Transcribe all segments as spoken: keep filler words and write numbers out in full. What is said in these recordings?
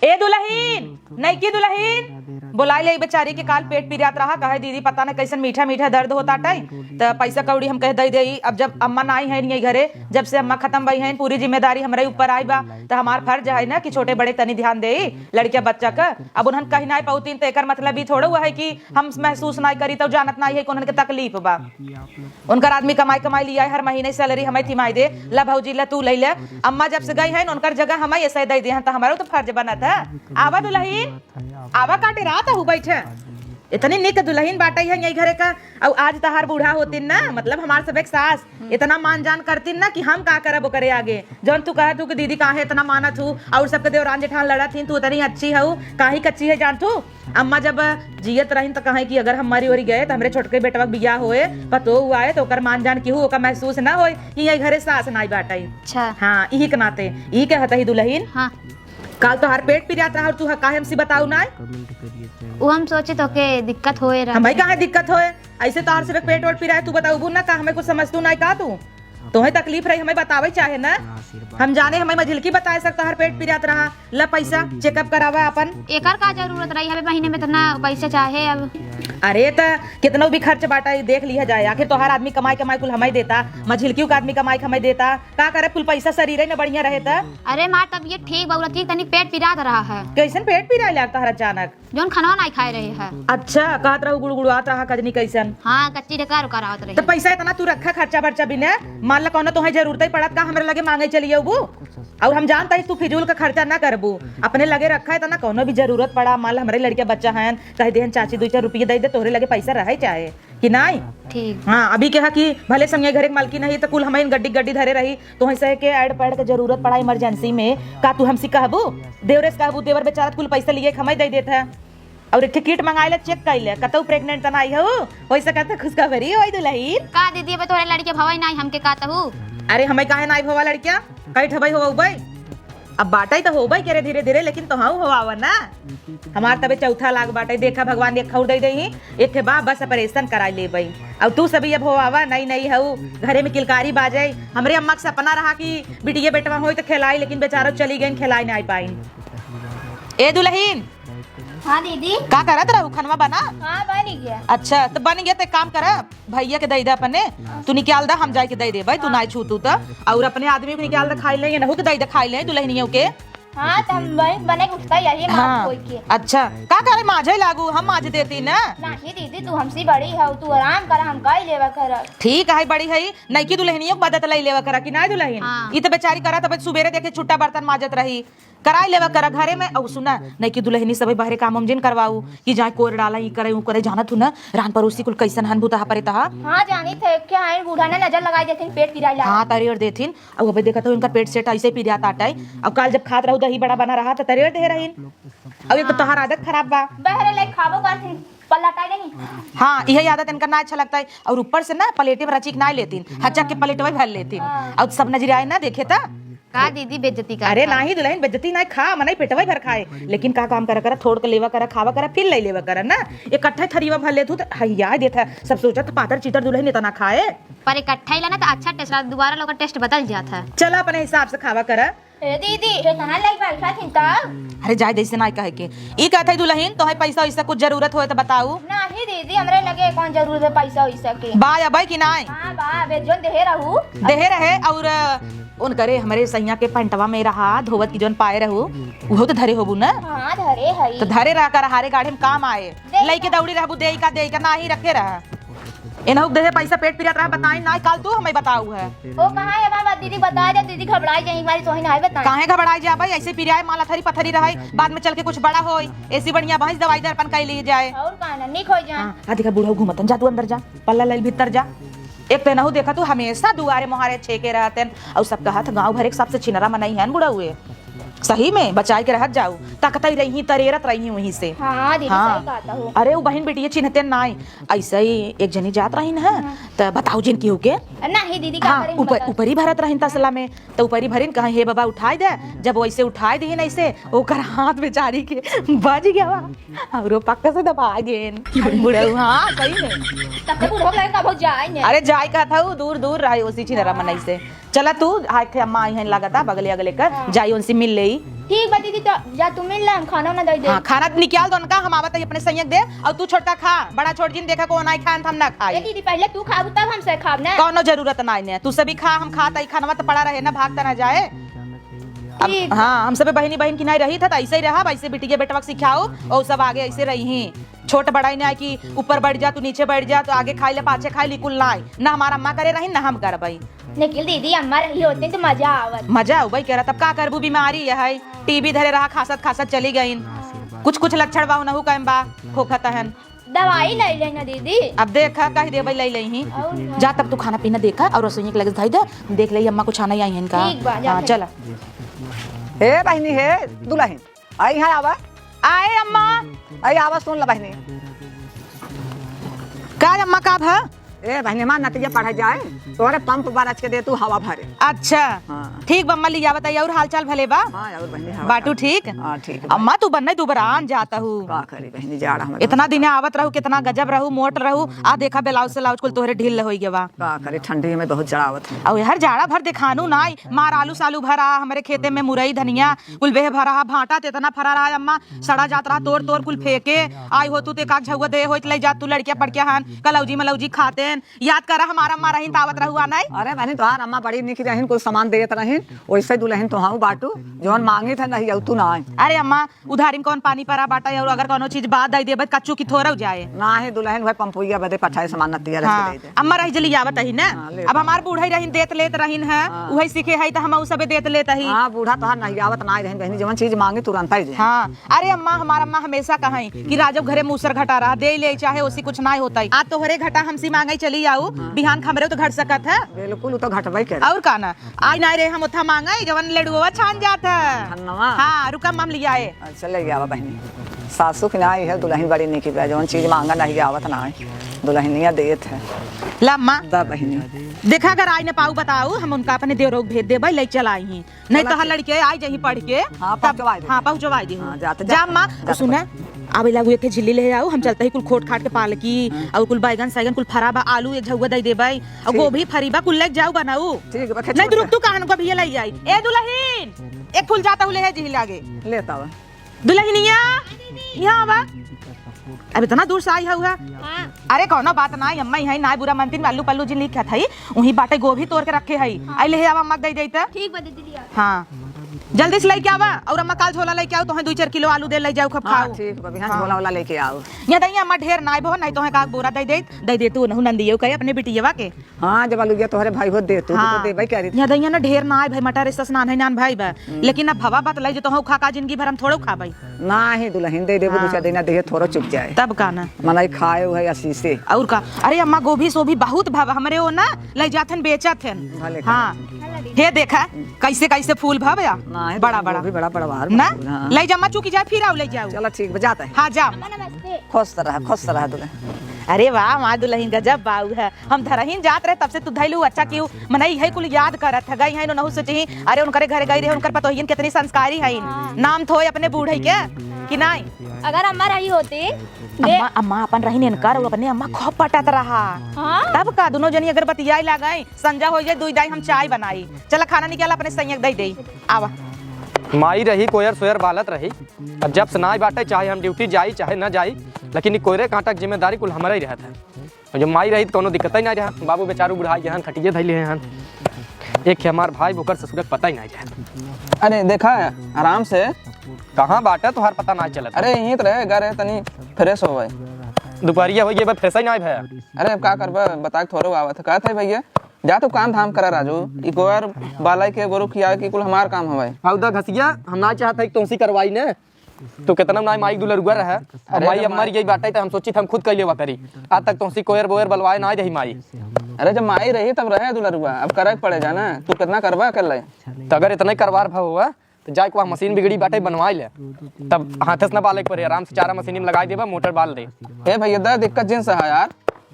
ए दुलहिन, नइकी दुलहिन, बोलाइ ले बेचारी के, काल पेट पिरात रहा, कहे दीदी पता न कइसन मीठा मीठा दर्द होत आटइ, त पइसा कौड़ी हम कहे दइ देई। अब जब अम्मा नाहीं हैं यही घरे, जब से अम्मा खतम भइ हैं, पूरी जिम्मेदारी हमरे ऊपर आइ बा, त हमार फर्ज हइ न कि छोटे बड़े तनी ध्यान देई लड़किया बच्चा क। अब उन्हन कहि नाहीं पउतीन त एकर मतलब ई थोड़उ हइ कि हम महसूस नाहीं करी त जानत नाहीं हइ कि उन्हन के तकलीफ बा। उनकर आदमी कमाइ कमाइ लियाइ, हर महीने सैलरी हमइ थिमाइ दे, "ला भौजी, ला तू लइ ले।" अम्मा जब से गइ हैं, उनकर जगह हमइ अइसे दइ देहन, त हमरो त फर्ज बनत ह। आवा दुलहिन, आवा, का डेरात हउ, बइठा। एतनी नीक दुलहिन बाटइ ह यही घरे क, अउ आज तहार बूढ़ा होतिन न, मतलब हमार सबेक सास, एतना मान जान करतिन न कि हम का करब ओकरे आगे। जउन तू कहत हउ कि दीदी काहे एतना मानत हउ, अउर सबके देवरान जेठान लड़त हीं, तू एतनी अच्छी हउ, काहे कच्ची हइ जानत हउ? अम्मा जब जियत रहिन त कहइँ कि अगर हम मरी ओरी गए त हमरे छोटके बेटवा क बियाह होए, पतोह आए त ओकर मान जान केहू ओका महसूस न होए कि यही घरे सास नाहीं बाटइ। अच्छा। हाँ, इही के नाते, इही कहत ही दुलहिन। हाँ। काल तोहार पेट पिरात रहा अउर तू ह-, काहे हमसे बताउ नाहीं? उ हम सोचे तोके दिक्कत होए रहा। हमइ काहे दिक्कत होए? अइसे तोहार सिर्फ पेट ओट पिराए, तू बताउबू न का, हमइ कुछ समझतू नाहीं का तू? तोहइ तकलीफ रही, हमइ बतावइ चाहे न। हम जाने, हमइ मझिलकी बताए सक तोहार पेट पिरात रहा। ला पइसा, चेकअप करावा आपन। एकर का जरूरत रही? हमें महीने में एतना पइसा चाहे अब। अरे त केतनउ भी खर्च बाटइ, देख लिहा जाए। आखिर तोहार आदमी कमाइ कमाइ कुल हमइ देता, मझिलकियो क आदमी कमाइ क हमइ देता। का करे, कुल पइसा सरीरे न बढ़िया रहे त। अरे माँ, तबियत ठीक बा, उ रखी तनी पेट पिरात रहा है। कइसन पेट पिराइ लाग तोहर अचानक? जउन खनवा नाहीं खाए रहे है। अच्छा, कहत रहू गुड़गुड़ात रहा, कजनी कइसन? हाँ, कच्ची डकार उकार आवत रही। त पइसा एतना तू रखा खर्चा बर्चा बिना, मान ला कउनो तोहइ जरूरतइ पड़त का हमरे लगे माँगइ चली अउबू? अउर हम जानत ही तू फिजूल क खर्चा न करबू, अपने लगे रखा एतना, कउनो भी जरूरत पड़ा, मान ला हमरे लड़िका बच्चा हएन, कहि देहन चाची दुइ चार रुपया दइ दे, तोहरे लगे पइसा रहइ चाहे कि नाहीं? ठीक। हाँ, अभी कहा कि भले संगे घरे क मालकिन ही त कुल हमइन गड्डी गड्डी धरे रही, तोहइ सहे के ऐड पैड क जरूरत पड़ा इमरजेंसी में, का तू हमसे कहबू? देवरे से कहबू, देवर बेचारा त कुल पइसा लिहे क हमइ दइ देत ह। अउर एक ठे किट मंगाइ ले, चेक कइ ले, कतउ प्रेग्नेंट त नाहीं हउ, होइ सकत ह खुशखबरी होइ दुलहिन। का दीदी, अब तोहरे लड़िका भवइ नाहीं, हमके का तहू? अरे हमइ काहे नाहीं भवा लड़िका, कइ ठबइ होबइ, अब बाटइ त होबइ केरे धीरे धीरे, लेकिन तोहउ होवावा न। हमार तबे चौथा लाग बाटइ, देखा भगवान एक खउर दइ देही, एक ठे बा, बस ऑपरेशन कराइ लेबइ। अउर तू सबही अब होवावा, नई नई हउ, घरे में किलकारी बाजइ। हमरे अम्मा क सपना रहा कि बिटिया बेटवा होई त खेलाई, लेकिन बेचारो चली गइन, खेलाइ नाहीं पाइन। ए दुलहिन, हाँ दीदी। का करत रहू? खनवा बना? हाँ, बन गया। अच्छा, त बन गया त एक काम करा, भइया के दइ दा अपने, तू निकाल दा, हम जाइ के दइ देबइ, तू नाहीं छूतू त। अउर अपने आदमी क निकाल दा, खाइ लेइ, एनहू के दइ दा, खाइ लेइ, दुलहिनियो के। हाँ, त हम बन-, बने के उठता यही माँ हाँ। कोई के। अच्छा, का करे, माँजइ लागू, हम माँज देती न। नाहीं दीदी, तू हमसे बड़ी हउ, तू आराम करा, हम कइ लेवा करब। ठीक हइ, बड़ी हइ, नइकी दुलहिनियो क मदद लइ लेवा करा कि नाहीं दुलहिन? हाँ। ई त बेचारी करा, तब सुबेरे देखे छुट्टा बर्तन माँजत रही। कराइ लेवा करा घरे में। अउ सुना, नइकी दुलहिनी सबइ बहरे काम वाम जिन करवाउ, कि जाइ कोर डालइ, ई करइ, ऊ करइ, जानत हू न, रान परोसी कुल कइसन हन भूतहा परेतहा। हाँ, जानित है, क्या है, बूढ़ा न नजर लगाइ देथिन, पेट पिराइ लाग। हाँ, तरेर देथिन। अउ अबे देखत हउ, इनका पेट सेट अइसे पिरात आटइ। अउ काल जब खात रहू, दही बड़ा बना रहा, त तरेर देहे रहिन। अउ एक त तोहार आदत खराब बा। बहरे लइ खाबो करथिन, पलटाइ देही। हाँ, इहे आदत इनका ना अच्छा लगता है। अउर ऊपर से ना प्लेटे में रचिक नाहीं लेतिन, हचक के प्लेटवे भर लेतिन। हाँ। अउर सब नजरियाए ना देखे त। का दीदी बेइज्जती का अरे का? नाहीं दुलहिन, बेइज्जती नाहीं, खा, मनई पेटवे भर खाए। लेकिन का काम करा करा, थोड़ के लेवा करा, खावा करा, फिर लइ लेवा करा ना। इकट्ठे थरिया भर लेत हू त हइया देत है। सब सोचत पातर चीतर दुलहिन इतना खाए। पर इकट्ठा ही लेना त अच्छा टेस्ट रहा, दुबारा लोग टेस्ट बदल जात है। चला अपने हिसाब से खावा करा। ए दीदी, केतना लइ बैठा थिन तब? अरे जाए, जइसे नाहीं कहे के। ई कहत है दुलहिन, तोहइ पइसा वइसा कुछ जरूरत होए त बताउ। नाहीं दीदी, हमरे लगे कौन जरूरत है पइसा वइसा के। बा अबइ कि नाहीं? हाँ, बा, अबे जउन देहे रहू। देहे रहे, अउर उनकरे हमरे सइयाँ के पैंटवा में रहा, धोवत की जउन पाए रहू, उहो त धरे होबू न? हाँ, धरे हई। त धरे रहा कर, हारे गाढ़े में काम आए। देई लइके का? दौड़ी रहबू, देई का, देई का, नाहीं रखे रहा। एनहू के देहे पइसा पेट पिरात रहा, बताई नाहीं, काल तू हमइ बताउ है। ओ कहाँ है बाबा, दीदी बताइ दे, दीदी घबराइ जाई, हमारी तोहिन नाहीं बताई। काहे घबराइ जाबइ, अइसे पिराए माला थरी पथरी रहइ, बाद में चल के कुछ बड़ा होई, एसी बढ़िया भैंस दवाई दर्पण कइ ली जाए। अउर का ना, निक होइ जाए। हाँ, आ देखा बुढ़ऊ घूमतन, जा तू अंदर जा, पल्ला लइल भीतर जा। एक त एनहू देखा तू हमेसा दुआरे मोहारे छेके रहतन, अउर सब कहत गाँव भरे क सबसे छिनरा मनई हन बुढ़ऊ ए। सही में बचाइ के रहत जाउ, ताकतइ रही, तरेरत रही वहीं से। हाँ, दीदी, हाँ। सही कहत हू। अरे, उ बहिन बेटिया चिन्हते नाई, अइसइ एक जनी जात रहिन ह, हाँ। त बताउ जिन केहू के। नाहीं दीदी, का हाँ, करी हम ऊपर, बताई? ऊपरी भरत रहिन तसला में, त ऊपरी भरिन कहा, "हे बाबा, उठाइ दे।" जब वइसे उठाइ दिहिन अइसे, ओकर हाथ बेचारी के बज गवा, अउर पक्का से दबाइ गेन। बुढ़ऊ, हाँ, सही में। तब तो बुढ़ऊ के लगे कबो जाए नहीं। अरे, जाए कहत हऊ, दूर, दूर रहे, ओसी छिनरा मनई से। चला तू, हाय थे अम्मा आई हैं लागता, बगले अगले कर, हाँ। जाई उनसे मिल लेई। ठीक बा दीदी, तो जा तू मिल ले, हम खाना ना दे दे। हाँ, खाना निकाल दो उनका, हम आवत है अपने संयक दे। और तू छोटका खा, बड़ा छोट जिन देखा को नाई खान, हम ना ए खाई। दीदी, पहले तू खाबू तब हमसे खाब ना। कौनो जरूरत नाई ने, तू सभी खा, हम खात आई, खानवा तो पड़ा रहे ना, भागता ना जाए। अब ठीक। हाँ, हम सभी बहिनी बहिन की नाई रही था, तो ऐसे ही रहा, ऐसे बिटिया बेटवा के सिखाओ, और सब आगे ऐसे रही ही। छोट बड़ा ही नहीं कि ऊपर बैठ जा, तू नीचे बैठ जा, तो आगे खाई ले, पाछे खाई ले, कुल नाई। ना हमार अम्मा करे रही, ना हम करबई। लेकिन दीदी, अम्मा रही होती तो मजा आवत। मजा आऊ भाई, कह रहा तब का करबू, बीमारी है, टीबी धरे रहा, खासत खासत चली गईन। कुछ कुछ लक्षण बा, उनहू कम बा, खोखत हन। दवाई ले लेना दीदी। अब देखा, कह देबे ले लेही। और जा तब तू खाना पीना देखा और रसोई के लगे धई दे, देख ले अम्मा कुछ आना ही आई है इनका। ठीक बा, जा हाँ, फिर। चला। हे बहिनी, हे दुलहिन, आई है आवा। आए अम्मा। आई आवा, सुन ल बहिनी। का अम्मा, का भा? ए बहिनी, हमार नतिया पढ़े जाए, तोरे पंप बरच के दे तू हवा भरे। अच्छा। हाँ। ठीक बा अम्मा, लिया बताइए, और हाल चाल भले बा? हाँ, और बहिनी, हवा बाटू भरे। ठीक? हाँ, ठीक बा। अम्मा, तू बन्ने दुबरान जाता हूँ। का करी बहिनी, जाड़ा हमें इतना दिन आवत रहू, कितना गजब रहू, मोट रहू, आ देखा ब्लाउज सलाउज कुल तोहरे ढील होई गवा। का करी, ठंडी में बहुत जड़ावत है। और हर जाड़ा भर दिखानू नाई, मार आलू सालू भरा, हमरे खेते में मुरई धनिया, कुल बेह भरा, भांटा ते इतना फरा रहा अम्मा, सड़ा जात रहा, तोड़ तोड़ कुल फेंके। आई हो तू ते का झउआ दे होइत ले जात तू लड़किया पड़किया हन, कलौजी मलौजी खातेन। याद करा हमार अम्मा रहिन त आवत रहुआ नहीं। अरे बहिनी, तोहार अम्मा बड़ी निक रहिन, कुल सामान देत रहिन, वैसे दुलहिन तोहाऊ बाटू, जौन मांगी थे नहीं तू ना आए। अरे अम्मा, उधारी में कौन पानी परा बाटा, और अगर कौनो चीज बा दे देबे कच्चू की थोरौ जाए। नाही दुलहिन, वह पंपुइया बदे पठाए सामान नतिया रख हाँ, दे दे। अम्मा रही जली आवत ही ना। हाँ, ले अब हमार बूढ़ा ही रहिन, देत लेत रहिन है, हाँ। उहे सीखे है त हम उ सबे देत लेत ही। हाँ, बूढ़ा तोहार नहीं आवत ना रहिन बहिनी, जवन चीज मांगे तुरंत ही दे। हाँ, अरे अम्मा, हमार अम्मा हमेशा कहीं कि राजू घरे मूसर घटा रहा, दे ले चाहे ओसी कुछ ना होता ही। आ तोहरे घटा हमसी मांगे चली आऊ, हाँ। बिहान खमरे तो घट सकत है। बिल्कुल, उ तो घटबे करे। और का ना, आई ना रे, हम उथा मांगे जवन लडुआ छान जात है। धन्यवाद। हाँ, रुका, हम लियाए। अच्छा, ले आवा बहिनी। सासू की ना आई है, दुलहिन बड़ी निकी बा, जौन चीज मांगा नहीं आवत ना है, दुलहिनिया देत है। ला अम्मा। दा बहिनी। देखा, अगर आई न पाऊ बताऊ, हम उनका अपने देवरोग भेज देबे, ले चल आई ही। नहीं चला तो हर चल। लड़के आई जही पढ़ के, हाँ, तब पहुँचवाई दे। हाँ, पहुँचवाई दे। हाँ, जाते, जा जाते, अम्मा, जाते सुने, पहुँच। आवे लागू एक झिल्ली ले आओ, हम चलते ही कुल खोट खाट के पालकी, हाँ। और कुल बैगन सैगन कुल फरा बा, आलू एक झउआ दे देबे, और ठीक। गोभी फरी बा, कुल ले जाऊ बनाऊ। ठीक बा, नहीं तो रुक, तू कहान को भैया ले आई। ए दुलहिन, एक फूल जाता हूँ, ले है जी लागे। लेता हुआ। दुलहिनिया, यहाँ आवा। अब इतना दूर से आई हऊ है। हाँ। अरे कौनो बात ना, अम्मा यहाँ ना बुरा मानतीन, आलू पल्लू जिन लिखा था, वहीं बाटे गोभी तोड़ के रखे है। हाँ। आई ले आवा, अम्मा के दे देता। ठीक बा दीदी, लिया। हाँ। जल्दी से लेके आवा, और अम्मा काल झोला लेके आओ, तो दुई चार किलो आलू दे ले जाओ, खूब हाँ, खाओ। ठीक बा, बिहान हाँ। झोला वाला लेके आओ। यहाँ दई अम्मा ढेर ना आइबो, नहीं तो है का बोरा दे दे, दे दे तू, नहु नंदियो कहे अपने बिटियवा के। हाँ, जब अलुगिया तोहरे भाई होत दे, तू तो हाँ। देबे करी। यहाँ दइया ना ढेर ना आए भाई, मटर इस नान है नान भाई बा। हम्म। लेकिन अब भवा बात लाई जो तोहू खा का जिंदगी भर हम थोड़ो खाबे। नाही दुलहिन, दे देबो, दू हाँ। चार दिन दे, थोड़ो चुक जाए। तब का ना। मनई खाए हुए आशीषे। और का? अरे अम्मा, गोभी सोभी बहुत भाव हमरे ओ ना, ले जाथन बेचत हन। भले हाँ। करा। हे देखा, कैसे कैसे फूल भाव या? नाही, बड़ा दुलहिन, बड़ा। गोभी बड़ा बड़ा बाहर ना? फूल, हाँ। ले जा अम्मा, चुकी जाए, फिर आओ ले जाओ। चलो ठीक बा, जाता है। हाँ, जा। अम्मा नमस्ते। खुश रहा, खुश रहा दुलहिन। अरे वाह, हमार दुलहिन गजब बाऊ है। हम धरहिन जात रहे, तब से तू धइलू, अच्छा किहू। मनई है कुल याद करत है, गई है, नहु सोचही, अरे उनकरे घरे गई रहे, उनकर पतोहियन कितनी संस्कारी है। हाँ। नाम थोए अपने बूढ़े के, कि नाई? अगर अम्मा रही होती, दे। अम्मा, अम्मा अपन रही इनकर, वो अपने अम्मा खूब पटत रहा। हाँ? तब का, दोनों जनी अगर बतियाए लागे, संझा हो जाए, दुई दाई हम चाय बनाई। चला खाना निकाल, अपने संयक दे दे। आवा। माई रही, कोयर सोयर बालत रही। अब जब से नाई बाटे, चाहे हम ड्यूटी जाई, चाहे न जाई, लेकिन ई कोयरे कांटा के जिम्मेदारी कुल हमरा ही रहत है। और जब माई रही, तो कोनो दिक्कत ही ना रहा। बाबू बेचारू बुढ़ाई गए हन, खटिए धइले हन। एक है हमार भाई, ओकर ससुरक पता ही ना रहा। अरे देखा, आराम से। कहाँ बाटे, तोहार पता ना चलत। अरे यहीं तो रहे, घर है, तनी फ्रेश हो भाई। दोपहरिया हो गई, अब फ्रेश ही ना भया। अरे अब का करबा, बता के थोड़ो आवत है। कहत है भैया, जा तू काम धाम करा राजू, ई गोबर बालई के गोरू खियावे के कुल हमार काम हवे। हाँ, उदा घसिया, हम ना चाहत है कि तुमसे करवाई ने। तू कितना ना माई दुलरुआ रहा, अब अरे माई तो अब मर माई गई बाटे, तो हम सोची हम खुद कर लेवा करी। आज तक तुमसे कोयर बोयर बलवाए ना रही माई। अरे जब माई रही तब रहे दुलरुआ, अब करे के पड़े जाना, तू कितना करबा कर ले। तो अगर इतना ही करवार भा हुआ, तो जाए के वहाँ मशीन बिगड़ी बाटे, बनवाई ले। तब हाथे से ना बाले के पड़े, आराम से चारा मशीन में लगाई देबा, मोटर बाल दे। ए भैया, दा दिक्कत जिन से है यार,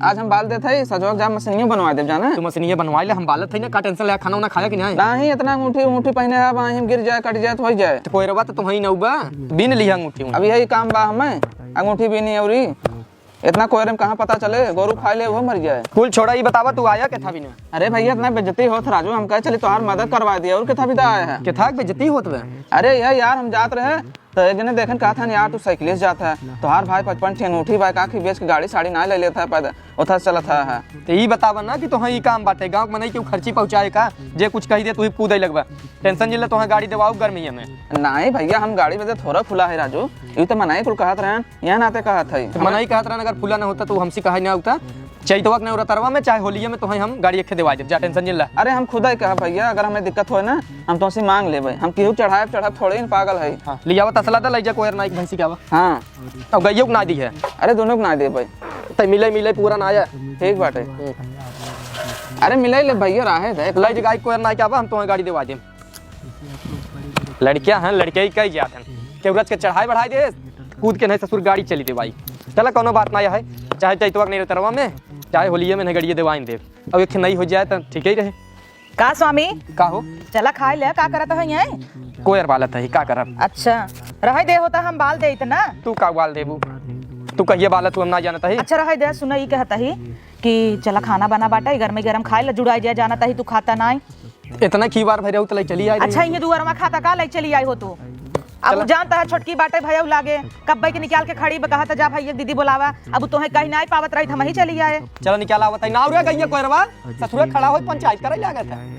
आज हम बाल देत हई, सजोक जा मशीनियो बनवा देब जाना। तू मशीनिया बनवा ले, हम बालत हई ना, का टेंशन ले, खाना उना खाया कि नहीं? नाही, इतना अंगूठी उंगूठी पहने है, बाहीं गिर जाए, कट जाए तो हो जाए। तो कोयरवा तो तुम्हारी नौबा, बीन लिया अंगूठी उंगूठी। अब यही काम बा हमें, अंगूठी बीनी औरी। इतना कोहरे में कहाँ पता चले, गोरू खाइ ले, वो मर जाए। कुल छोड़ा, ई बतावा, तू आया केथा बिना? अरे भइया, इतना बेइज्जती होत राजू, हम कहे चली तोहार मदद करवा दिया, और केथा बिना आया है? केथा के बेइज्जती होत बे? अरे यह यार, हम जात रहे, तो एक जने देखन कहत हन, "यार, तू साइकिल से जात है, तोहार भाई पचपन ठे अंगूठी बा, का की बेच के गाड़ी साड़ी ना ले लेत है, पैदल ओथा से चलत है।" तो ई बतावा ना कि तोहार ई काम बाटे, गाँव के मनई के खर्ची पहुँचाए का, जे कुछ कही दे, तू ही कूदे लगबा। टेंशन जिन ला, तोहार गाड़ी देवाऊ गर्मी में। नहीं भइया, हम गाड़ी बदे थोड़ा फुला है राजू, ई तो मनई कुल कहत रहन, यह नाते कहत है। तो मनई कहत रहन, अगर फुला ना होता तो हमसे कहा ना होता। चैतवा के नवरात्रवा में चाहे होलिया में तोहे हम गाड़ी एक देवा देब, जा टेंशन जिन ला। अरे हम खुदा ही कहा भइया, अगर हमें दिक्कत होए ना, हम तोसे मांग लेबे। हम केहू चढ़ाए चढ़ब थोड़े ही पागल है। हाँ, ले आवा तसला दा, ले जा कोयर नाई के भैंसी के आवा। हाँ। अब गइयो के ना दी है। अरे दोनों के ना देबे। तै मिले मिले पूरा ना आया। ठीक बाटे। अरे मिले ले भइया, राहे दे। ले जा गाय कोयर नाई के आवा, हम तोहे गाड़ी देवा देब। लड़किया हैं, लड़किया ही कह जात हैं। केहू रच के चढ़ाई बढ़ाई दे, कूद के नहीं ससुर गाड़ी चली दे भाई। चला, कौनो बात ना है, चाहे चैतवा के नहीं तरवा में, चाहे होलिये में नहीं गड़िए देवाइन दे। अब एक नहीं हो जाए तो ठीक ही रहे। का स्वामी? का हो? चला खाए ले, का करत है यहीं? कोयर बालत है, का करब? अच्छा, रहे दे होता हम बाल दे इतना। तू का बाल देबू? तू कहिए बालत तू हम ना जानत है। अच्छा रहे दे, सुना ई कहत है कि चला खाना बना बाटा, गरमे गरम खाए ला जुड़ाई जाए, जानत है तू खाता नाई। इतना की बार भरे हो तो ले चली आई रही। अच्छा, ये दुआर में खाता का ले चली आई हो तू? अब चला। उ जानता है छोटकी बाटे भयउ लागे, कब्बे के निकाल के खड़ी बा, कहत जा भाई एक दीदी बोलावा। अब तोहे कहीं नाई पावत रही, हम ही चली आए। चला निकाला आवत है, ना रे गइया कोयरवा, ससुरे खड़ा हो पंचायत करे लागत है।